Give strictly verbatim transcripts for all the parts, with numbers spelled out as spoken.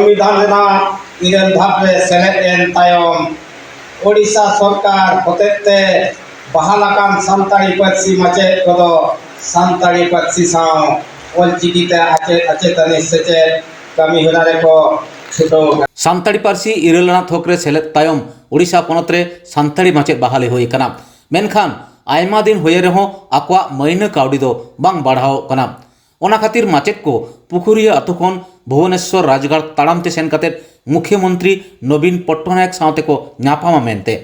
ᱥᱚᱝᱵᱤᱫᱷᱟᱱ ᱨᱮᱱᱟᱜ ᱤᱨᱟᱹᱞ ᱫᱷᱟᱯ ᱨᱮ ᱥᱮᱞᱮᱫ ᱮᱱ ᱛᱟᱭᱚᱢ, ᱳᱰᱤᱥᱟ ᱥᱚᱨᱠᱟᱨ ᱦᱚᱛᱮᱛᱮ ᱵᱟᱦᱟᱞ ᱟᱠᱟᱱ ᱥᱟᱱᱛᱟᱲᱤ ᱯᱟᱹᱨᱥᱤ ᱢᱟᱪᱮᱫ ᱠᱚᱫᱚ ᱥᱟᱱᱛᱟᱲᱤ ᱯᱟᱹᱨᱥᱤ ᱥᱟᱶ ᱚᱞᱪᱤᱠᱤ ᱛᱮ ᱟᱪᱮᱫ ᱟᱪᱮᱛᱟᱹᱱᱤ ᱥᱮᱪᱮᱫ ᱠᱟᱹᱢᱤ ᱦᱚᱨᱟ ᱨᱮᱠᱚ ᱪᱷᱩᱴᱟᱹᱣ ᱟᱠᱟᱱᱟ᱾ ᱥᱟᱱᱛᱟᱲᱤ ᱯᱟᱹᱨᱥᱤ ᱤᱨᱟᱹᱞ ᱟᱱᱟᱜ ᱛᱷᱚᱠ ᱨᱮ ᱥᱮᱞᱮᱫ ᱛᱟᱭᱚᱢ ᱳᱰᱤᱥᱟ ᱯᱚᱱᱚᱛ ᱨᱮ ᱥᱟᱱᱛᱟᱲᱤ ᱢᱟᱪᱮᱫ ᱵᱟᱦᱟᱞᱤ ᱦᱩᱭ ᱟᱠᱟᱱᱟ᱾ ᱢᱮᱱᱠᱷᱟᱱ ᱟᱭᱢᱟ ᱫᱤᱱ ᱦᱩᱭᱮᱱ ᱨᱮᱦᱚᱸ ᱟᱠᱚᱣᱟᱜ ᱢᱟᱹᱭᱱᱟᱹ ᱠᱟᱹᱣᱰᱤ ᱫᱚ ᱵᱟᱝ ᱵᱟᱲᱦᱟᱣᱚᱜ ᱠᱟᱱᱟ᱾ ᱚᱱᱟ ᱠᱷᱟᱹᱛᱤᱨ ᱢᱟᱪᱮᱫ ᱠᱚ ᱯᱩᱠᱷᱩᱨᱤᱭᱟᱹ ᱟᱹᱛᱩ ᱠᱷᱚᱱ ᱵᱷᱩᱵᱚᱱᱮᱥᱣᱚᱨ ᱨᱟᱡᱽᱜᱟᱲ ᱛᱟᱲᱟᱢ ᱛᱮ ᱥᱮᱱ ᱠᱟᱛᱮ ᱢᱩᱠᱷᱭᱚᱢᱚᱱᱛᱨᱤ ᱱᱚᱵᱤᱱ ᱯᱚᱴᱱᱟᱭᱮᱠ ᱥᱟᱶ ᱛᱮᱠᱚ ᱧᱟᱯᱟᱢᱟ ᱢᱮᱱᱛᱮ᱾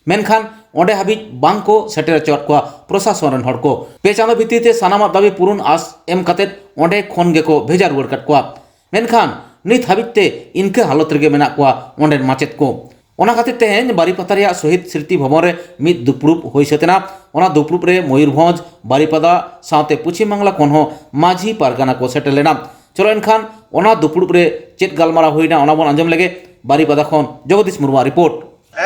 ᱢᱮᱱᱠᱷᱟᱱ ᱚᱸᱰᱮ ᱦᱟᱹᱵᱤᱡ ᱵᱟᱝ ᱠᱚ ᱥᱮᱴᱮᱨ ᱦᱚᱪᱚᱣᱟᱫ ᱠᱚᱣᱟ ᱯᱨᱚᱥᱟᱥᱚᱱ ᱨᱮᱱ ᱦᱚᱲ ᱠᱚ᱾ ᱯᱮ ᱪᱟᱸᱫᱚ ᱵᱷᱤᱛᱤᱨ ᱛᱮ ᱥᱟᱱᱟᱢᱟᱜ ᱫᱟᱹᱵᱤ ᱯᱩᱨᱩᱱ ᱟᱥ ᱮᱢ ᱠᱟᱛᱮ ᱚᱸᱰᱮ ᱠᱷᱚᱱ ᱜᱮᱠᱚ ᱵᱷᱮᱡᱟ ᱨᱩᱣᱟᱹᱲ ᱠᱟᱫ ᱠᱚᱣᱟ᱾ ᱢᱮᱱᱠᱷᱟᱱ ᱱᱤᱛ ᱦᱟᱹᱵᱤᱡ ᱛᱮ ᱤᱱᱠᱟᱹ ᱦᱟᱞᱚᱛ ᱨᱮᱜᱮ ᱢᱮᱱᱟᱜ ᱠᱚᱣᱟ ᱚᱸᱰᱮᱱ ᱢᱟᱪᱮᱫ ᱠᱚ᱾ ᱚᱱᱟ ᱠᱷᱟᱹᱛᱤᱨ ᱛᱮᱦᱮᱧ ᱵᱟᱨᱤᱯᱟᱫᱟ ᱨᱮᱭᱟᱜ ᱥᱚᱦᱤᱫ ᱥᱢᱨᱤᱛᱤ ᱵᱷᱚᱵᱚᱱ ᱨᱮ ᱢᱤᱫ ᱫᱩᱯᱲᱩᱵ ᱦᱩᱭ ᱥᱟᱹᱛ ᱮᱱᱟ᱾ ᱚᱱᱟ ᱫᱩᱯᱲᱩᱵ ᱨᱮ ᱢᱚᱭᱩᱨᱵᱷᱚᱸᱡᱽ, ᱵᱟᱨᱤᱯᱟᱫᱟ ᱥᱟᱶᱛᱮ ᱯᱚᱪᱷᱤᱢ ᱵᱟᱝᱞᱟ ᱠᱷᱚᱱ ᱦᱚᱸ ᱢᱟᱹᱡᱷᱤ ᱯᱟᱨᱜᱟᱱᱟ ᱠᱚ ᱥᱮᱴᱮᱨ ᱞᱮᱱᱟ᱾ ᱪᱚᱞᱚ ᱮᱱᱠᱷᱟᱱ ᱚᱱᱟ ᱫᱩᱯᱲᱩᱵ ᱨᱮ ᱪᱮᱫ ᱜᱟᱞᱢᱟᱨᱟᱣ ᱦᱩᱭᱱᱟ, ᱚᱱᱟ ᱵᱚᱱ ᱟᱸᱡᱚᱢ ᱞᱮᱜᱮ᱾ ᱵᱟᱨᱤᱯᱟᱫᱟ ᱠᱷᱚᱱ ᱡᱚᱜᱚᱫᱤᱥ ᱢᱩᱨᱢᱩᱣᱟᱜ ᱨᱤᱯᱳᱨᱴ᱾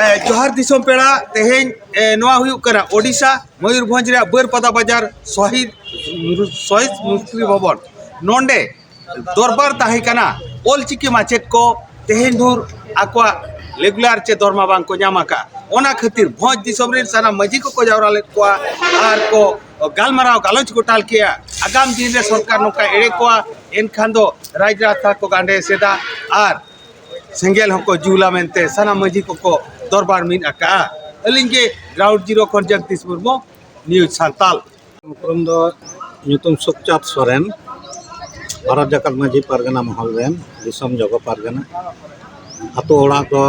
ᱮ, ᱡᱚᱦᱟᱨ ᱫᱤᱥᱚᱢ ᱯᱮᱲᱟ, ᱛᱮᱦᱮᱧ, ᱮ, ᱱᱚᱣᱟ ᱦᱩᱭᱩᱜ ᱠᱟᱱᱟ ᱳᱰᱤᱥᱟ, ᱢᱚᱭᱩᱨᱵᱷᱚᱸᱡᱽ ᱨᱮᱭᱟᱜ ᱵᱟᱹᱨᱯᱟᱫᱟ ᱵᱟᱡᱟᱨ ᱥᱚᱦᱤᱫ, ᱥᱚᱦᱤᱫ ᱥᱢᱨᱤᱛᱤ ᱵᱷᱚᱵᱚᱱ᱾ ᱱᱚᱰᱮ ᱫᱚᱨᱵᱟᱨ ᱛᱟᱦᱮᱸ ᱠᱟᱱᱟ, ᱚᱞᱪᱤᱠᱤ ᱢᱟᱪᱮᱫ ᱠᱚ ᱛᱮᱦᱮᱧ ᱫᱷᱩᱨ ᱟᱠᱚᱣᱟᱜ ᱨᱮᱜᱩᱞᱟᱨ ᱪᱮ ᱫᱚᱨᱢᱟ ᱵᱟᱝ ᱠᱚ ᱧᱟᱢ ᱟᱠᱟᱫ᱾ ᱚᱱᱟ ᱠᱷᱟᱹᱛᱤᱨ ᱵᱷᱚᱸᱡᱽ ᱫᱤᱥᱚᱢ ᱨᱮᱱ ᱥᱟᱱᱟᱢ ᱢᱟᱹᱡᱷᱤ ᱠᱚᱠᱚ ᱡᱟᱣᱨᱟ ᱞᱮᱫ ᱠᱚᱣᱟ ᱟᱨ ᱠᱚ ᱜᱟᱞᱢᱟᱨᱟᱣ ᱜᱟᱞᱚᱪ ᱜᱚᱴᱟ ᱠᱮᱜᱼᱟ᱾ ᱟᱜᱟᱢ ᱫᱤᱱ ᱨᱮ ᱥᱚᱨᱠᱟᱨ ᱱᱚᱝᱠᱟ ᱮᱲᱮ ᱠᱚᱣᱟ, ᱮᱱᱠᱷᱟᱱ ᱫᱚ ᱨᱟᱡᱽ ᱨᱟᱥᱛᱟ ᱠᱚ ᱜᱟᱸᱰᱮ ᱮᱥᱮᱫᱟ ᱟᱨ ᱥᱮᱸᱜᱮᱞ ᱦᱚᱸᱠᱚ ᱡᱩᱞᱟ ᱢᱮᱱᱛᱮ ᱥᱟᱱᱟᱢ ᱢᱟᱹᱡᱷᱤ ᱠᱚᱠᱚ ᱫᱚᱨᱵᱟᱨ ᱢᱤᱫ ᱟᱠᱟᱜᱼᱟ᱾ ᱟᱹᱞᱤᱧ ᱜᱮ ᱜᱨᱟᱣᱩᱱᱰ ᱡᱤᱨᱳ ᱠᱷᱚᱱ ᱡᱚᱜᱽᱫᱤᱥ ᱢᱩᱨᱢᱩ, ᱱᱤᱭᱩᱡᱽ ᱥᱟᱱᱛᱟᱞ᱾ ᱩᱯᱨᱩᱢ ᱫᱚ ᱧᱩᱛᱩᱢ ᱥᱩᱠᱪᱟᱸᱫᱽ ᱥᱚᱨᱮᱱ, ᱵᱷᱟᱨᱚᱛ ᱡᱟᱠᱟᱛ ᱢᱟᱹᱡᱷᱤ ᱯᱟᱨᱜᱟᱱᱟ ᱢᱚᱦᱚᱞ ᱨᱮᱱ, ᱫᱤᱥᱚᱢ ᱡᱚᱜᱚ ᱯᱟᱨᱜᱟᱱᱟ᱾ ᱟᱛᱳ ᱚᱲᱟᱜ ᱫᱚ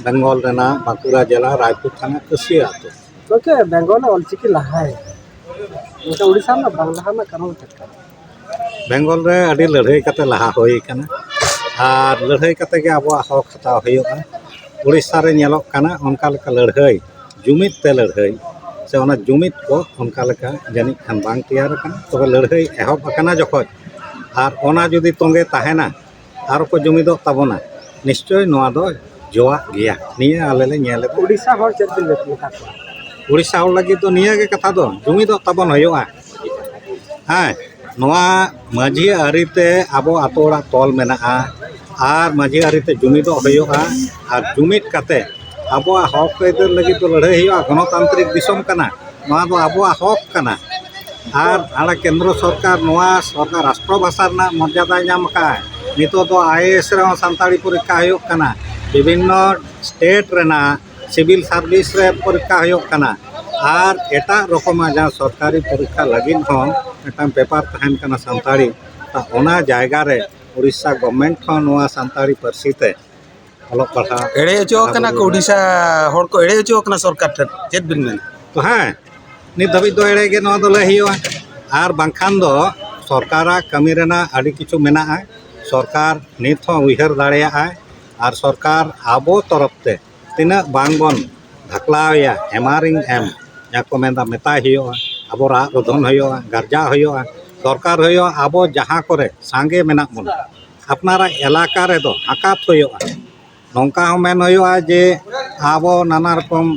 ᱵᱮᱝᱜᱚᱞ ᱨᱮᱱᱟᱜ ᱵᱟᱸᱠᱩᱲᱟ ᱡᱮᱞᱟ, ᱨᱟᱭᱯᱩᱨ ᱛᱷᱟᱱᱟ, ᱠᱟᱹᱥᱤᱭᱟᱹ ᱟᱛᱳ᱾ ᱜᱚᱢᱠᱮ, ᱵᱮᱝᱜᱚᱞ ᱨᱮ ᱚᱞᱪᱤᱠᱤ ᱞᱟᱦᱟᱭ, ᱜᱚᱢᱠᱮ, ᱩᱲᱤᱥᱥᱟ ᱨᱮᱱᱟᱜ ᱵᱟᱝ ᱞᱟᱦᱟ ᱨᱮᱱᱟᱜ ᱠᱟᱨᱚᱱ ᱪᱮᱫ ᱠᱟᱱᱟ? ᱵᱮᱝᱜᱚᱞ ᱨᱮ ᱟᱹᱰᱤ ᱞᱟᱹᱲᱦᱟᱹᱭ ᱠᱟᱛᱮ ᱞᱟᱦᱟ ᱦᱩᱭ ᱠᱟᱱᱟ, ᱟᱨ ᱞᱟᱹᱲᱦᱟᱹᱭ ᱠᱟᱛᱮ ᱜᱮ ᱟᱵᱚᱣᱟᱜ ᱦᱚᱠ ᱦᱟᱛᱟᱣ ᱦᱩᱭᱩᱜᱼᱟ᱾ ᱩᱲᱤᱥᱥᱟ ᱨᱮ ᱧᱮᱞᱚᱜ ᱠᱟᱱᱟ ᱚᱱᱠᱟ ᱞᱮᱠᱟ ᱞᱟᱹᱲᱦᱟᱹᱭ, ᱡᱩᱢᱤᱫ ᱛᱮ ᱞᱟᱹᱲᱦᱟᱹᱭ, ᱥᱮ ᱚᱱᱟ ᱡᱩᱢᱤᱫ ᱠᱚ ᱚᱱᱠᱟ ᱞᱮᱠᱟ ᱡᱟᱹᱱᱤᱡ ᱠᱷᱟᱱ ᱵᱟᱝ ᱛᱮᱭᱟᱨ ᱟᱠᱟᱱᱟ᱾ ᱛᱚᱵᱮ ᱞᱟᱹᱲᱦᱟᱹᱭ ᱮᱦᱚᱵ ᱟᱠᱟᱱᱟ ᱡᱚᱠᱷᱚᱡ, ᱟᱨ ᱚᱱᱟ ᱡᱩᱫᱤ ᱛᱚᱸᱜᱮ ᱛᱟᱦᱮᱱᱟ, ᱟᱨ ᱠᱚ ᱡᱩᱢᱤᱫᱚᱜ ᱛᱟᱵᱚᱱᱟ, ᱱᱤᱥᱪᱚᱭ ᱱᱚᱣᱟ ᱫᱚ ᱡᱚᱣᱟᱜ ᱜᱮᱭᱟ᱾ ᱱᱤᱭᱟᱹ ᱟᱞᱮ ᱞᱮ ᱧᱮᱞ ᱮᱫᱟ᱾ ᱩᱲᱤᱥᱥᱟ ᱦᱚᱲ ᱪᱮᱫ ᱵᱤᱱ ᱢᱮᱛᱟ ᱠᱚᱣᱟ? ᱩᱲᱤᱥᱥᱟ ᱦᱚᱲ ᱞᱟᱹᱜᱤᱫ ᱫᱚ ᱱᱤᱭᱟᱹ ᱜᱮ ᱠᱟᱛᱷᱟ ᱫᱚ, ᱡᱩᱢᱤᱫᱚᱜ ᱛᱟᱵᱚᱱ ᱦᱩᱭᱩᱜᱼᱟ᱾ ᱦᱮᱸ, ᱱᱚᱣᱟ ᱢᱟᱹᱡᱷᱤ ᱟᱹᱨᱤ ᱛᱮ ᱟᱵᱚ ᱟᱛᱳ ᱚᱲᱟᱜ ᱛᱚᱞ ᱢᱮᱱᱟᱜᱼᱟ, ᱟᱨ ᱢᱟᱹᱡᱷᱤ ᱟᱹᱨᱤ ᱛᱮ ᱡᱩᱢᱤᱫᱚᱜ ᱦᱩᱭᱩᱜᱼᱟ᱾ ᱟᱨ ᱡᱩᱢᱤᱫ ᱠᱟᱛᱮ ᱟᱵᱚᱣᱟᱜ ᱦᱚᱠ ᱟᱹᱭᱫᱟᱹᱨ ᱞᱟᱹᱜᱤᱫ ᱫᱚ ᱞᱟᱹᱲᱦᱟᱹᱭ ᱦᱩᱭᱩᱜᱼᱟ᱾ ᱜᱚᱱᱚᱛᱟᱱᱛᱨᱤᱠ ᱫᱤᱥᱚᱢ ᱠᱟᱱᱟ, ᱱᱚᱣᱟ ᱫᱚ ᱟᱵᱚᱣᱟᱜ ᱦᱚᱠ ᱠᱟᱱᱟ᱾ ᱟᱨ ᱦᱟᱸᱰᱮ ᱠᱮᱱᱫᱨᱚ ᱥᱚᱨᱠᱟᱨ ᱱᱚᱣᱟ ᱥᱚᱨᱠᱟᱨ ᱨᱟᱥᱴᱨᱚ ᱵᱷᱟᱥᱟ ᱨᱮᱱᱟᱜ ᱢᱚᱨᱡᱟᱫᱟᱭ ᱧᱟᱢ ᱟᱠᱟᱫᱼᱟ᱾ ᱱᱤᱛᱚᱜ ᱫᱚ ᱟᱭ ᱮ ᱮᱥ ᱨᱮᱦᱚᱸ ᱥᱟᱱᱛᱟᱲᱤ ᱯᱚᱨᱤᱠᱠᱷᱟ ᱦᱩᱭᱩᱜ ᱠᱟᱱᱟ᱾ ᱵᱤᱵᱷᱤᱱᱱᱚ ᱥᱴᱮᱴ ᱨᱮᱱᱟᱜ ᱥᱤᱵᱤᱞ ᱥᱟᱨᱵᱷᱤᱥ ᱨᱮ ᱯᱚᱨᱤᱠᱠᱷᱟ ᱦᱩᱭᱩᱜ ᱠᱟᱱᱟ᱾ ᱟᱨ ᱮᱴᱟᱜ ᱨᱚᱠᱚᱢᱟᱜ ᱡᱟᱦᱟᱸ ᱥᱚᱨᱠᱟᱨᱤ ᱯᱚᱨᱤᱠᱠᱷᱟ ᱞᱟᱹᱜᱤᱫ ᱦᱚᱸ ᱢᱤᱫᱴᱟᱝ ᱯᱮᱯᱟᱨ ᱛᱟᱦᱮᱱ ᱠᱟᱱᱟ ᱥᱟᱱᱛᱟᱲᱤ᱾ ᱛᱚ, ᱚᱱᱟ ᱡᱟᱭᱜᱟ ᱨᱮ ᱩᱲᱤᱥᱥᱟ ᱜᱚᱵᱷᱢᱮᱱᱴ ᱦᱚᱸ ᱱᱚᱣᱟ ᱥᱟᱱᱛᱟᱲᱤ ᱯᱟᱹᱨᱥᱤ ᱛᱮ ᱚᱞᱚᱜ ᱯᱟᱲᱦᱟᱣ ᱮᱲᱮ ᱦᱚᱪᱚ ᱟᱠᱟᱱᱟ ᱠᱚ, ᱩᱲᱤᱥᱥᱟ ᱦᱚᱲ ᱠᱚ ᱮᱲᱮ ᱦᱚᱪᱚ ᱟᱠᱟᱱᱟ ᱥᱚᱨᱠᱟᱨ ᱴᱷᱮᱱ᱾ ᱪᱮᱫ ᱵᱤᱱ ᱢᱮᱱᱟ? ᱛᱚ ᱦᱮᱸ, ᱱᱤᱛ ᱫᱷᱟᱹᱵᱤᱡ ᱫᱚ ᱮᱲᱮ ᱜᱮ ᱱᱚᱣᱟ ᱫᱚ ᱞᱟᱹᱭ ᱦᱩᱭᱩᱜᱼᱟ᱾ ᱟᱨ ᱵᱟᱝᱠᱷᱟᱱ ᱫᱚ ᱥᱚᱨᱠᱟᱨᱟᱜ ᱠᱟᱹᱢᱤ ᱨᱮᱱᱟᱜ ᱟᱹᱰᱤ ᱠᱤᱪᱷᱩ ᱢᱮᱱᱟᱜᱼᱟ᱾ ᱥᱚᱨᱠᱟᱨ ᱱᱤᱛ ᱦᱚᱸ ᱩᱭᱦᱟᱹᱨ ᱫᱟᱲᱮᱭᱟᱜᱼᱟᱭ᱾ ᱟᱨ ᱥᱚᱨᱠᱟᱨ ᱟᱵᱚ ᱛᱚᱨᱚᱯ ᱛᱮ ᱛᱤᱱᱟᱹᱜ ᱵᱟᱝ ᱵᱚᱱ ᱰᱷᱟᱠᱞᱟᱣᱮᱭᱟ, ᱦᱮᱢᱟᱨᱤᱝ ᱮᱢ, ᱡᱟᱦᱟᱸ ᱠᱚ ᱢᱮᱱᱫᱟ, ᱢᱮᱛᱟᱭ ᱦᱩᱭᱩᱜᱼᱟ, ᱟᱵᱚ ᱨᱟᱜ ᱨᱚᱫᱷᱚᱱ ᱦᱩᱭᱩᱜᱼᱟ, ᱜᱟᱨᱡᱟᱣ ᱦᱩᱭᱩᱜᱼᱟ, ᱫᱚᱨᱠᱟᱨ ᱦᱩᱭᱩᱜᱼᱟ᱾ ᱟᱵᱚ ᱡᱟᱦᱟᱸ ᱠᱚᱨᱮ ᱥᱟᱸᱜᱮ ᱢᱮᱱᱟᱜ ᱵᱚᱱᱟ, ᱟᱯᱱᱟᱨᱟᱜ ᱮᱞᱟᱠᱟ ᱨᱮᱫᱚ ᱟᱠᱟᱛ ᱦᱩᱭᱩᱜᱼᱟ᱾ ᱱᱚᱝᱠᱟ ᱦᱚᱸ ᱢᱮᱱ ᱦᱩᱭᱩᱜᱼᱟ ᱡᱮ ᱟᱵᱚ ᱱᱟᱱᱟ ᱨᱚᱠᱚᱢ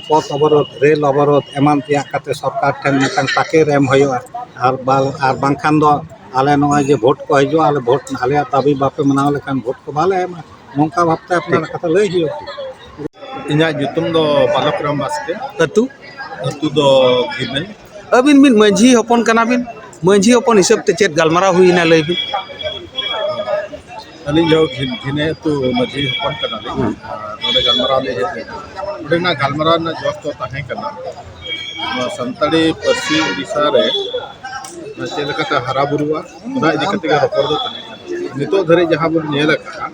ᱯᱚᱛᱷ ᱚᱵᱚᱨᱳᱫᱷ, ᱨᱮᱞ ᱚᱵᱚᱨᱳᱫᱷ ᱮᱢᱟᱱ ᱛᱮᱭᱟᱜ ᱠᱟᱛᱮ ᱥᱚᱨᱠᱟᱨ ᱴᱷᱮᱱ ᱢᱤᱫᱴᱟᱝ ᱛᱟᱠᱮᱨ ᱮᱢ ᱦᱩᱭᱩᱜᱼᱟ᱾ ᱟᱨ ᱵᱟᱝ, ᱟᱨ ᱵᱟᱝᱠᱷᱟᱱ ᱫᱚ ᱟᱞᱮ ᱱᱚᱜᱼᱚᱭ ᱡᱮ ᱵᱷᱳᱴ ᱠᱚ ᱦᱤᱡᱩᱜᱼᱟ, ᱟᱞᱮ ᱵᱷᱳᱴ, ᱟᱞᱮᱭᱟᱜ ᱫᱟᱹᱵᱤ ᱵᱟᱯᱮ ᱢᱟᱱᱟᱣ ᱞᱮᱠᱷᱟᱱ ᱵᱷᱳᱴ ᱠᱚ ᱵᱟᱞᱮ ᱮᱢᱟ, ᱱᱚᱝᱠᱟ ᱵᱷᱟᱵᱛᱮ ᱟᱯᱱᱟᱨᱟᱜ ᱠᱟᱛᱷᱟ ᱞᱟᱹᱭ ᱦᱩᱭᱩᱜᱼᱟ᱾ ᱤᱧᱟᱹᱜ ᱧᱩᱛᱩᱢ ᱫᱚ ᱵᱟᱞᱚᱠ ᱨᱟᱢ ᱵᱟᱥᱠᱮ᱾ ᱟᱹᱛᱩ? ᱟᱹᱛᱩ ᱫᱚ ᱜᱤᱢᱮᱞ᱾ ᱟᱹᱵᱤᱱ ᱢᱤᱫ ᱢᱟᱹᱡᱷᱤ ᱦᱚᱯᱚᱱ ᱠᱟᱱᱟ ᱵᱤᱱ, ᱢᱟᱹᱡᱷᱤ ᱦᱚᱯᱚᱱ ᱦᱤᱥᱟᱹᱵ ᱛᱮ ᱪᱮᱫ ᱜᱟᱞᱢᱟᱨᱟᱣ ᱦᱩᱭᱱᱟ, ᱞᱟᱹᱭ ᱵᱤᱱ᱾ ᱟᱹᱞᱤᱧ ᱫᱚ ᱜᱷᱤ-, ᱜᱷᱤᱱᱟᱹ ᱟᱹᱛᱩ ᱢᱟᱹᱡᱷᱤ ᱦᱚᱯᱚᱱ ᱠᱟᱱᱟᱞᱤᱧ᱾ ᱦᱩᱸ᱾ ᱟᱨ ᱱᱚᱰᱮ ᱜᱟᱞᱢᱟᱨᱟᱣ ᱞᱤᱧ ᱦᱮᱡ ᱞᱮᱱᱟ᱾ ᱱᱚᱰᱮᱱᱟᱜ ᱜᱟᱞᱢᱟᱨᱟᱣ ᱨᱮᱱᱟᱜ ᱡᱚᱥ ᱫᱚ ᱛᱟᱦᱮᱸ ᱠᱟᱱᱟ, ᱱᱚᱣᱟ ᱥᱟᱱᱛᱟᱲᱤ ᱯᱟᱹᱨᱥᱤ ᱩᱲᱤᱥᱥᱟ ᱨᱮ ᱪᱮᱫ ᱞᱮᱠᱟᱛᱮ ᱦᱟᱨᱟ ᱵᱩᱨᱩᱜᱼᱟ, ᱚᱱᱟ ᱤᱫᱤ ᱠᱟᱛᱮ ᱜᱮ ᱨᱚᱯᱚᱲ ᱫᱚ ᱛᱟᱦᱮᱸ ᱠᱟᱱᱟ᱾ ᱱᱤᱛᱚᱜ ᱫᱷᱟᱹᱨᱤᱡ ᱡᱟᱦᱟᱸ ᱵᱚᱱ ᱧᱮᱞ ᱟᱠᱟᱫᱼᱟ,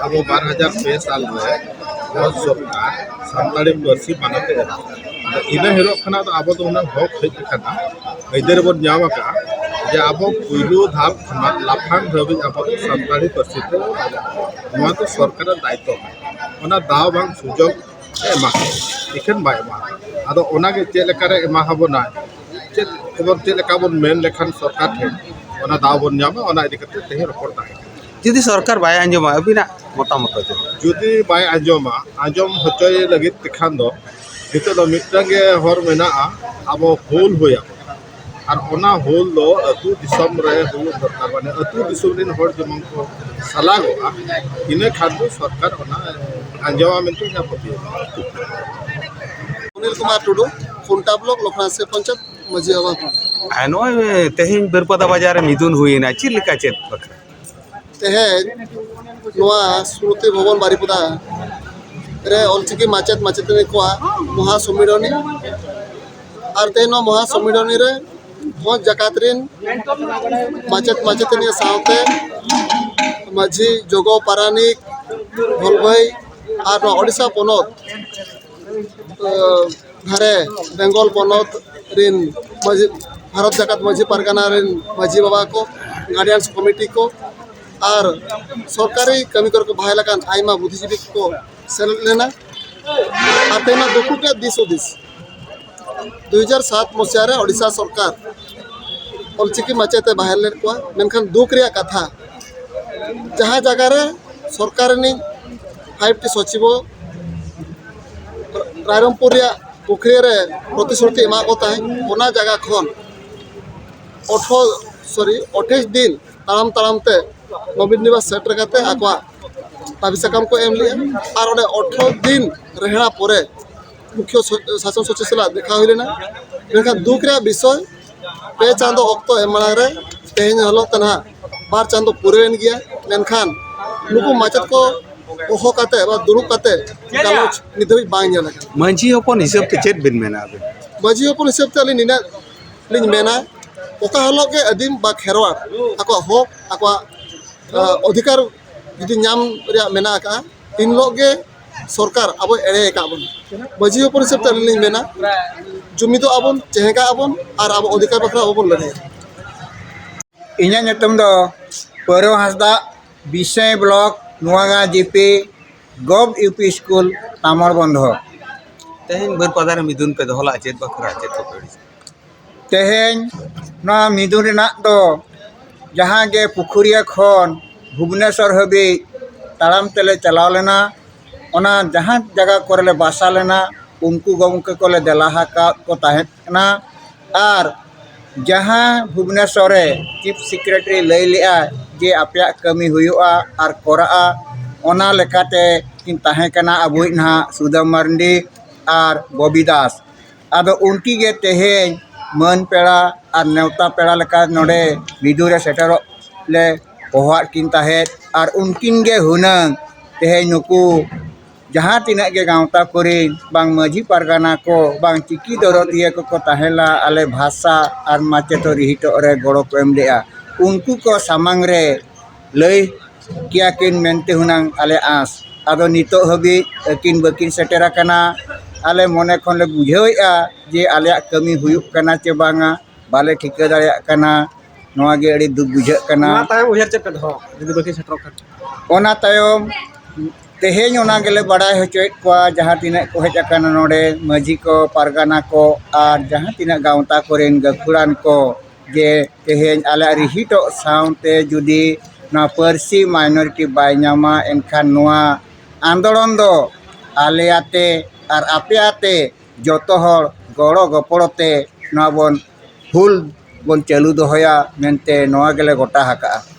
ᱟᱵᱚ ᱵᱟᱨ ᱦᱟᱡᱟᱨ ᱯᱮ ᱥᱟᱞ ᱨᱮ ᱵᱷᱟᱨᱚᱛ ᱥᱚᱨᱠᱟᱨ ᱥᱟᱱᱛᱟᱲᱤ ᱯᱟᱹᱨᱥᱤ ᱢᱟᱱᱚᱛ ᱮ ᱮᱢᱟ᱾ ᱤᱱᱟᱹ ᱦᱤᱞᱳᱜ ᱠᱷᱚᱱᱟᱜ ᱫᱚ ᱟᱵᱚ ᱫᱚ ᱩᱱᱟᱹᱜ ᱦᱚᱠ ᱦᱮᱡ ᱟᱠᱟᱱᱟ, ᱟᱹᱭᱫᱟᱹᱨᱤ ᱵᱚᱱ ᱧᱟᱢ ᱟᱠᱟᱫᱼᱟ ᱡᱮ ᱟᱵᱚ ᱯᱩᱭᱞᱩ ᱫᱷᱟᱯ ᱠᱷᱚᱱᱟᱜ ᱞᱟᱯᱷᱟᱝ ᱫᱷᱟᱹᱵᱤᱡ ᱟᱵᱚ ᱫᱚ ᱥᱟᱱᱛᱟᱲᱤ ᱯᱟᱹᱨᱥᱤ ᱛᱮ ᱚᱞᱚᱜ᱾ ᱱᱚᱣᱟ ᱫᱚ ᱥᱚᱨᱠᱟᱨᱟᱜ ᱫᱟᱭᱤᱛᱛᱚ ᱠᱟᱱᱟ᱾ ᱚᱱᱟ ᱫᱟᱣ ᱵᱟᱝ ᱥᱩᱡᱳᱜᱽ ᱮ ᱮᱢᱟ, ᱮᱠᱷᱮᱱ ᱵᱟᱭ ᱮᱢᱟ᱾ ᱟᱫᱚ ᱚᱱᱟᱜᱮ ᱪᱮᱫ ᱞᱮᱠᱟᱨᱮ ᱮᱢᱟ ᱟᱵᱚᱱᱟ, ᱪᱮᱫ ᱠᱷᱚᱵᱚᱨ ᱪᱮᱫ ᱞᱮᱠᱟ ᱵᱚᱱ ᱢᱮᱱ ᱞᱮᱠᱷᱟᱱ ᱥᱚᱨᱠᱟᱨ ᱴᱷᱮᱱ ᱚᱱᱟ ᱫᱟᱣ ᱵᱚᱱ ᱧᱟᱢᱟ, ᱚᱱᱟ ᱤᱫᱤ ᱠᱟᱛᱮ ᱛᱮᱦᱮᱧ ᱨᱚᱯᱚᱲ ᱛᱟᱦᱮᱸ ᱠᱟᱱᱟ᱾ ᱡᱩᱫᱤ ᱥᱚᱨᱠᱟᱨ ᱵᱟᱭ ᱟᱸᱡᱚᱢᱟ, ᱟᱹᱵᱤᱱᱟᱜ ᱢᱚᱛᱟᱢᱚᱛ ᱫᱚ ᱪᱮᱫ? ᱡᱩᱫᱤ ᱵᱟᱭ ᱟᱸᱡᱚᱢᱟ, ᱟᱸᱡᱚᱢ ᱦᱚᱪᱚᱭᱮ ᱞᱟᱹᱜᱤᱫ ᱛᱮᱠᱷᱟᱱ ᱫᱚ ᱱᱤᱛᱚᱜ ᱫᱚ ᱢᱤᱫᱴᱟᱝ ᱜᱮ ᱦᱚᱨ ᱢᱮᱱᱟᱜᱼᱟ, ᱟᱵᱚ ᱦᱩᱞ ᱦᱩᱭ ᱟᱵᱚᱱᱟ᱾ ᱟᱨ ᱚᱱᱟ ᱦᱩᱞ ᱫᱚ ᱟᱹᱛᱩ ᱫᱤᱥᱚᱢ ᱨᱮ ᱦᱩᱭᱩᱜ ᱫᱚᱨᱠᱟᱨ, ᱢᱟᱱᱮ ᱟᱹᱛᱩ ᱫᱤᱥᱚᱢ ᱨᱮᱱ ᱦᱚᱲ ᱡᱮᱢᱚᱱ ᱠᱚ ᱥᱟᱞᱟᱜᱚᱜᱼᱟ, ᱤᱱᱟᱹ ᱠᱷᱟᱱ ᱫᱚ ᱥᱚᱨᱠᱟᱨ ᱚᱱᱟ ᱟᱸᱡᱚᱢᱟ ᱢᱮᱱᱛᱮ ᱤᱧᱟᱹᱜ ᱯᱟᱹᱛᱭᱟᱹᱣ ᱢᱮᱱᱟᱜᱼᱟ᱾ ᱚᱱᱤᱞ ᱠᱩᱢᱟᱨ ᱴᱩᱰᱩ, ᱠᱷᱩᱱᱴᱟ ᱵᱞᱚᱠ, ᱞᱚᱠᱷᱱᱟᱥᱮ ᱯᱚᱧᱪᱟᱭᱮᱛ, ᱢᱟᱹᱡᱷᱤ ᱵᱟᱵᱟ ᱠᱟᱱᱟ᱾ ᱟᱨ ᱱᱚᱜᱼᱚᱭ ᱛᱮᱦᱮᱧ ᱵᱟᱹᱨᱯᱟᱫᱟ ᱵᱟᱡᱟᱨ ᱨᱮ ᱢᱤᱫᱩᱱ ᱦᱩᱭᱮᱱᱟ, ᱪᱮᱫ ᱞᱮᱠᱟ, ᱪᱮᱫ ᱵᱟᱠᱷᱨᱟ? ᱛᱮᱦᱮᱧ ᱱᱚᱣᱟ ᱥᱢᱨᱩᱛᱤ ᱵᱷᱚᱵᱚᱱ ᱵᱟᱨᱤᱯᱚᱫᱟ ᱨᱮ ᱚᱞᱪᱤᱠᱤ ᱢᱟᱪᱮᱫ ᱢᱟᱪᱮᱛᱟᱹᱱᱤ ᱠᱚᱣᱟᱜ ᱢᱚᱦᱟ ᱥᱚᱢᱢᱤᱞᱚᱱᱤ, ᱟᱨ ᱛᱮᱦᱮᱧ ᱱᱚᱣᱟ ᱢᱚᱦᱟ ᱥᱚᱢᱢᱤᱞᱚᱱᱤ ᱨᱮ ᱵᱷᱚᱸᱡᱽ ᱡᱟᱠᱟᱛ ᱨᱮᱱ ᱢᱟᱪᱮᱫ ᱢᱟᱪᱮᱛᱟᱹᱱᱤ ᱥᱟᱶᱛᱮ ᱢᱟᱹᱡᱷᱤ, ᱡᱚᱜᱚ, ᱯᱟᱨᱟᱱᱤᱠ, ᱵᱷᱚᱞᱵᱷᱟᱹᱭ ᱟᱨ ᱱᱚᱣᱟ ᱳᱰᱤᱥᱟ ᱯᱚᱱᱚᱛ, ᱟᱹ, ᱫᱷᱟᱨᱮ ᱵᱮᱝᱜᱚᱞ ᱯᱚᱱᱚᱛ ᱨᱮᱱ ᱢᱟᱹᱡᱷᱤ, ᱵᱷᱟᱨᱚᱛ ᱡᱟᱠᱟᱛ ᱢᱟᱹᱡᱷᱤ ᱯᱟᱨᱜᱟᱱᱟ ᱨᱮᱱ ᱢᱟᱹᱡᱷᱤ ᱵᱟᱵᱟ ᱠᱚ, ᱜᱟᱨᱰᱤᱭᱟᱱᱥ ᱠᱚᱢᱤᱴᱤ ᱠᱚ ᱟᱨ ᱥᱚᱨᱠᱟᱨᱤ ᱠᱟᱹᱢᱤ ᱠᱚᱨᱮ ᱠᱚ ᱵᱟᱦᱟᱞ ᱟᱠᱟᱱ ᱟᱭᱢᱟ ᱵᱩᱫᱷᱤᱡᱤᱵᱤ ᱠᱚ ᱥᱮᱞᱮᱫ ᱞᱮᱱᱟ᱾ ᱟᱨ ᱛᱮᱦᱮᱧ ᱫᱩᱠᱷ ᱨᱮᱭᱟᱜ ᱫᱤᱥ ᱦᱩᱫᱤᱥ, ᱫᱩ ᱦᱟᱡᱟᱨ ᱥᱟᱛ ᱢᱚᱥᱤᱦᱟ ᱨᱮ ᱳᱰᱤᱥᱟ ᱥᱚᱨᱠᱟᱨ ᱚᱞᱪᱤᱠᱤ ᱢᱟᱪᱮᱛ ᱮ ᱵᱟᱦᱟᱞ ᱞᱮᱫ ᱠᱚᱣᱟ, ᱢᱮᱱᱠᱷᱟᱱ ᱫᱩᱠᱷ ᱨᱮᱭᱟᱜ ᱠᱟᱛᱷᱟ, ᱡᱟᱦᱟᱸ ᱡᱟᱭᱜᱟ ᱨᱮ ᱥᱚᱨᱠᱟᱨ ᱨᱤᱱᱤᱡ ᱯᱷᱟᱭᱤᱵᱷ ᱴᱤ ᱥᱚᱪᱤᱵᱚ ᱨᱟᱭᱨᱚᱝᱯᱩᱨ ᱨᱮᱭᱟᱜ ᱯᱩᱠᱷᱨᱤ ᱨᱮ ᱯᱨᱚᱛᱤᱥᱨᱩᱛᱤ ᱮᱢᱟᱜ ᱠᱚ ᱛᱟᱦᱮᱸᱫ, ᱚᱱᱟ ᱡᱟᱭᱜᱟ ᱠᱷᱚᱱ ᱟᱴᱷᱨᱚ, ᱥᱚᱨᱤ, ᱟᱴᱷᱟᱥ ᱫᱤᱱ ᱛᱟᱲᱟᱢ ᱛᱟᱲᱟᱢ ᱛᱮ ᱱᱚᱵᱤᱱ ᱱᱤᱵᱟᱥ ᱥᱮᱴᱮᱨ ᱠᱟᱛᱮ ᱟᱠᱚᱣᱟᱜ ᱫᱟᱹᱵᱤ ᱥᱟᱠᱟᱢ ᱠᱚ ᱮᱢ ᱞᱮᱜᱼᱟ᱾ ᱟᱨ ᱚᱸᱰᱮ ᱟᱴᱷᱨᱚ ᱫᱤᱱ ᱨᱮᱦᱲᱟ ᱯᱚᱨᱮ ᱢᱩᱠᱷᱭᱚ ᱥᱚ-, ᱥᱟᱥᱚᱱ ᱥᱚᱪᱤᱵᱽ ᱥᱟᱞᱟᱜ ᱫᱮᱠᱷᱟ ᱦᱩᱭ ᱞᱮᱱᱟ᱾ ᱢᱮᱱᱠᱷᱟᱱ ᱫᱩᱠᱷ ᱨᱮᱭᱟᱜ ᱵᱤᱥᱚᱭ, ᱯᱮ ᱪᱟᱸᱫᱚ ᱚᱠᱛᱚ ᱮᱢ ᱢᱟᱲᱟᱝ ᱨᱮ ᱛᱮᱦᱮᱧ ᱦᱤᱞᱳᱜ ᱛᱮ ᱱᱟᱦᱟᱜ ᱵᱟᱨ ᱪᱟᱸᱫᱚ ᱯᱩᱨᱟᱹᱣᱮᱱ ᱜᱮᱭᱟ, ᱢᱮᱱᱠᱷᱟᱱ ᱱᱩᱠᱩ ᱢᱟᱪᱮᱫ ᱠᱚ ᱦᱚᱦᱚ ᱠᱟᱛᱮ ᱵᱟ ᱫᱩᱲᱩᱵ ᱠᱟᱛᱮ ᱜᱟᱞᱚᱪ ᱱᱤᱛ ᱫᱷᱟᱹᱵᱤᱡ ᱵᱟᱝ ᱧᱮᱞ ᱟᱠᱟᱱᱟ᱾ ᱢᱟᱹᱡᱷᱤ ᱦᱚᱯᱚᱱ ᱦᱤᱥᱟᱹᱵ ᱛᱮ ᱪᱮᱫ ᱵᱤᱱ ᱢᱮᱱᱟ ᱟᱵᱤᱱ? ᱢᱟᱹᱡᱷᱤ ᱦᱚᱯᱚᱱ ᱦᱤᱥᱟᱹᱵ ᱛᱮ ᱟᱹᱞᱤᱧ ᱱᱤᱱᱟᱹᱜ ᱞᱤᱧ ᱢᱮᱱᱟ, ᱚᱠᱟ ᱦᱤᱞᱳᱜ ᱜᱮ ᱟᱹᱫᱤᱢ ᱵᱟ ᱠᱷᱮᱨᱣᱟᱲ ᱟᱠᱚᱣᱟᱜ ᱦᱚᱠ, ᱟᱠᱚᱣᱟᱜ, ᱟ, ᱚᱫᱷᱤᱠᱟᱨ ᱡᱩᱫᱤ ᱧᱟᱢ ᱨᱮᱭᱟᱜ ᱢᱮᱱᱟᱜ ᱟᱠᱟᱫᱼᱟ, ᱤᱱ ᱦᱤᱞᱳᱜ ᱜᱮ ᱥᱚᱨᱠᱟᱨ ᱟᱵᱚᱭ ᱮᱲᱮ ᱟᱠᱟᱫ ᱵᱚᱱᱟ᱾ ᱢᱟᱹᱡᱷᱤ ᱦᱚᱯᱚᱱ ᱦᱤᱥᱟᱹᱵ ᱛᱮ ᱟᱹᱞᱤᱧ ᱞᱤᱧ ᱢᱮᱱᱟ, ᱡᱩᱢᱤᱫᱚᱜ ᱟᱵᱚᱱ, ᱪᱮᱦᱮᱸᱜᱟᱜ ᱟᱵᱚᱱ ᱟᱨ ᱟᱵᱚ ᱚᱫᱷᱤᱠᱟᱨ ᱵᱟᱠᱷᱨᱟ ᱟᱵᱚ ᱵᱚᱱ ᱞᱟᱹᱲᱦᱟᱹᱭᱟ᱾ ᱤᱧᱟᱹᱜ ᱧᱩᱛᱩᱢ ᱫᱚ ᱯᱟᱹᱨᱣᱟᱹ ᱦᱟᱸᱥᱫᱟ, ᱵᱤᱥᱚᱭ block, ᱱᱚᱣᱟᱜᱟᱸ GP, gov U P school, ᱛᱟᱢᱚᱲ ᱵᱚᱱᱫᱷᱚ᱾ ᱛᱮᱦᱮᱧ ᱵᱟᱹᱨᱯᱟᱫᱟ ᱨᱮ ᱢᱤᱫᱩᱱ ᱯᱮ ᱫᱚᱦᱚ ᱞᱮᱫᱼᱟ, ᱪᱮᱫ ᱵᱟᱠᱷᱨᱟ, ᱪᱮᱫ ᱠᱚᱯᱮ ᱟᱹᱲᱤᱥ? ᱛᱮᱦᱮᱧ ᱱᱚᱣᱟ ᱢᱤᱫᱩᱱ ᱨᱮᱱᱟᱜ ᱫᱚ ᱡᱟᱦᱟᱸ ᱜᱮ ᱯᱩᱠᱷᱩᱨᱤᱭᱟᱹ ᱠᱷᱚᱱ ᱵᱷᱩᱵᱽᱱᱮᱥᱚᱨ ᱦᱟᱹᱵᱤᱡ ᱛᱟᱲᱟᱢ ᱛᱮᱞᱮ ᱪᱟᱞᱟᱣ ᱞᱮᱱᱟ, ᱚᱱᱟ ᱡᱟᱦᱟᱸ ᱡᱟᱭᱜᱟ ᱠᱚᱨᱮ ᱞᱮ ᱵᱟᱥᱟ ᱞᱮᱱᱟ, ᱩᱱᱠᱩ ᱜᱚᱢᱠᱮ ᱠᱚᱞᱮ ᱫᱮᱞᱟ ᱟᱠᱟᱫ ᱠᱚ ᱛᱟᱦᱮᱸ ᱠᱟᱱᱟ᱾ ᱟᱨ ᱡᱟᱦᱟᱸ ᱵᱷᱩᱵᱽᱱᱮᱥᱚᱨ ᱨᱮ ᱪᱤᱯ ᱥᱮᱠᱨᱮᱴᱟᱨᱤ ᱞᱟᱹᱭ ᱞᱮᱫᱼᱟ ᱡᱮ ᱟᱯᱮᱭᱟᱜ ᱠᱟᱹᱢᱤ ᱦᱩᱭᱩᱜᱼᱟ ᱟᱨ ᱠᱚᱨᱟᱜᱼᱟ, ᱚᱱᱟ ᱞᱮᱠᱟᱛᱮ ᱠᱤᱱ ᱛᱟᱦᱮᱸ ᱠᱟᱱᱟ ᱟᱵᱚᱭᱤᱡ ᱱᱟᱦᱟᱜ ᱥᱩᱫᱟᱢ ᱢᱟᱨᱰᱤ ᱟᱨ ᱵᱚᱵᱤ ᱫᱟᱥ᱾ ᱟᱫᱚ ᱩᱱᱠᱤᱱ ᱜᱮ ᱛᱮᱦᱮᱧ ᱢᱟᱹᱱ ᱯᱮᱲᱟ ᱟᱨ ᱱᱮᱣᱛᱟ ᱯᱮᱲᱟ ᱞᱮᱠᱟ ᱱᱚᱰᱮ ᱵᱤᱫᱩ ᱨᱮ ᱥᱮᱴᱮᱨᱚᱜ ᱞᱮ ᱦᱚᱦᱚᱣᱟᱫ ᱠᱤᱱ ᱛᱟᱦᱮᱸᱫ᱾ ᱟᱨ ᱩᱱᱠᱤᱱ ᱜᱮ ᱦᱩᱱᱟᱹᱝ ᱛᱮᱦᱮᱧ ᱱᱩᱠᱩ ᱡᱟᱦᱟᱸ ᱛᱤᱱᱟᱹᱜ ᱜᱮ ᱜᱟᱶᱛᱟ ᱠᱚᱨᱮᱱ ᱵᱟᱝ ᱢᱟᱹᱡᱷᱤ ᱯᱟᱨᱜᱟᱱᱟ ᱠᱚ ᱵᱟᱝ ᱪᱤᱠᱤ ᱫᱚᱨᱚᱫᱤᱭᱟᱹ ᱠᱚᱠᱚ ᱛᱟᱦᱮᱸ ᱞᱮᱱᱟ, ᱟᱞᱮ ᱵᱷᱟᱥᱟ ᱟᱨ ᱢᱟᱪᱮᱛ ᱨᱤᱦᱤᱴᱚᱜ ᱨᱮ ᱜᱚᱲᱚ ᱠᱚ ᱮᱢ ᱞᱮᱫᱼᱟ, ᱩᱱᱠᱩ ᱠᱚ ᱥᱟᱢᱟᱝ ᱨᱮ ᱞᱟᱹᱭ ᱠᱮᱭᱟ ᱠᱤᱱ ᱢᱮᱱᱛᱮ ᱦᱩᱱᱟᱹᱝ ᱟᱞᱮ ᱟᱸᱥ᱾ ᱟᱫᱚ ᱱᱤᱛᱚᱜ ᱦᱟᱹᱵᱤᱡ ᱟᱹᱠᱤᱱ ᱵᱟᱹᱠᱤᱱ ᱥᱮᱴᱮᱨ ᱟᱠᱟᱱᱟ᱾ ᱟᱞᱮ ᱢᱚᱱᱮ ᱠᱷᱚᱱ ᱞᱮ ᱵᱩᱡᱷᱟᱹᱣᱮᱫᱼᱟ ᱡᱮ ᱟᱞᱮᱭᱟᱜ ᱠᱟᱹᱢᱤ ᱦᱩᱭᱩᱜ ᱠᱟᱱᱟ ᱪᱮ ᱵᱟᱝᱟ, ᱵᱟᱞᱮ ᱴᱷᱤᱠᱟᱹ ᱫᱟᱲᱮᱭᱟᱜ ᱠᱟᱱᱟ᱾ ᱱᱚᱣᱟ ᱜᱮ ᱟᱹᱰᱤ ᱫᱩᱠ ᱵᱩᱡᱷᱟᱹᱜ ᱠᱟᱱᱟ᱾ ᱱᱚᱣᱟ ᱛᱟᱭᱚᱢ ᱩᱭᱦᱟᱹᱨ ᱪᱮᱫ ᱯᱮ ᱫᱚᱦᱚ ᱡᱩᱫᱤ ᱵᱟᱹᱠᱤᱱ ᱥᱮᱴᱮᱨᱚᱜ ᱠᱷᱟᱱ? ᱚᱱᱟ ᱛᱟᱭᱚᱢ ᱛᱮᱦᱮᱧ ᱚᱱᱟ ᱜᱮᱞᱮ ᱵᱟᱲᱟᱭ ᱦᱚᱪᱚᱭᱮᱫ ᱠᱚᱣᱟ, ᱡᱟᱦᱟᱸ ᱛᱤᱱᱟᱹᱜ ᱠᱚ ᱦᱮᱡ ᱟᱠᱟᱱᱟ ᱱᱚᱰᱮ, ᱢᱟᱹᱡᱷᱤ ᱠᱚ, ᱯᱟᱨᱜᱟᱱᱟ ᱠᱚ ᱟᱨ ᱡᱟᱦᱟᱸ ᱛᱤᱱᱟᱹᱜ ᱜᱟᱶᱛᱟ ᱠᱚᱨᱮᱱ ᱜᱟᱹᱠᱷᱩᱲᱟᱱ ᱠᱚ, ᱡᱮ ᱛᱮᱦᱮᱧ ᱟᱞᱮᱭᱟᱜ ᱨᱤᱦᱤᱴᱚᱜ ᱥᱟᱶᱛᱮ ᱡᱩᱫᱤ ᱱᱚᱣᱟ ᱯᱟᱹᱨᱥᱤ minority ᱵᱟᱭ ᱧᱟᱢᱟ, ᱮᱱᱠᱷᱟᱱ ᱱᱚᱣᱟ ᱟᱱᱫᱳᱞᱚᱱ ᱫᱚ ᱟᱞᱮ ᱟᱛᱮ ᱟᱨ ᱟᱯᱮ ᱟᱛᱮ ᱡᱚᱛᱚ ᱦᱚᱲ ᱜᱚᱲᱚ ᱜᱚᱯᱚᱲᱚ ᱛᱮ ᱱᱚᱣᱟ ᱵᱚᱱ ᱦᱩᱞ ᱵᱚᱱ ᱪᱟᱹᱞᱩ ᱫᱚᱦᱚᱭᱟ ᱢᱮᱱᱛᱮ ᱱᱚᱣᱟ ᱜᱮᱞᱮ ᱜᱚᱴᱟ ᱟᱠᱟᱫᱼᱟ᱾